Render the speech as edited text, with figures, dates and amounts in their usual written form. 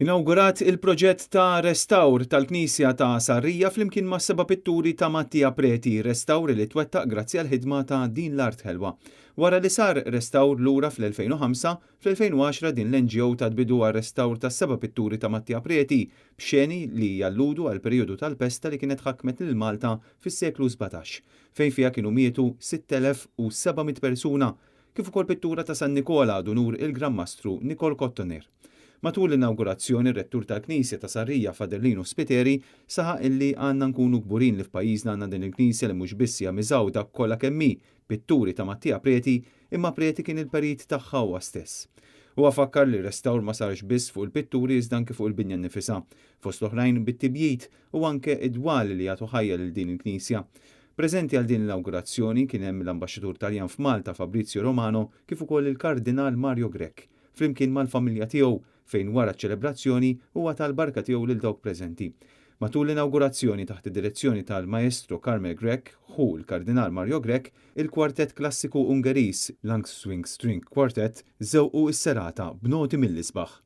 Inawgurat il-proġett ta' restawr tal-Knisja ta' Sarrija flimkien ma' seba' pitturi ta' Mattia Preti, restawr li twettaq grazzi għall-ħidma ta' Din l-Art Ħelwa. Wara li sar restawr lura fl-2005, fl-2010 din l-NGO tat bidu għar-restawr tas-seba' pitturi ta' Mattia Preti, b'xeni li jalludu għall-perjodu tal-pesta li kienet ħakmet lil Malta fis-seklu 17, fejn fiha kienu mietu 6,700 persuna, kif ukoll pittura ta' San Nikola ad unur il-Gran Mastru Nikol Kottoner. Matul l-inawgurazzjoni r-Rettur tal-Knisja ta' Sarria Father Lino Spiteri saħaq illi għandna nkunu kburin li f'pajjiżna għandna din il-knisja li mhux biss hija miżgħuda kollha kemm hi pitturi ta' Mattia Preti imma Preti kien il-perit tagħha huwa stess. Huwa fakkar li r-restawr ma sarx biss fuq il-pitturi iżda anke fuq il-binja nnifisha, fost l-oħrajn bit-tibjid u anke id-dwal li jagħtu ħajja lil din il-knisja. Preżenti għal din l-inawgurazzjoni kien hemm l-Ambaxxatur Taljan f'Malta Fabrizio Romano kif ukoll il-Kardinal Mario Grech flimkien mal-familja tiegħu fejn wara ċ-ċelebrazzjoni huwa ta l-barka tiegħu lil dawk preżenti. Matul l-inawgurazzjoni taħt id-direzzjoni tal-Maestro Carmel Grech, ħu l-Kardinal Mario Grech, il-kwartett klassiku Ungeriż Langswing String Quartet żewqu s-serata b'noti mill-isbaħ.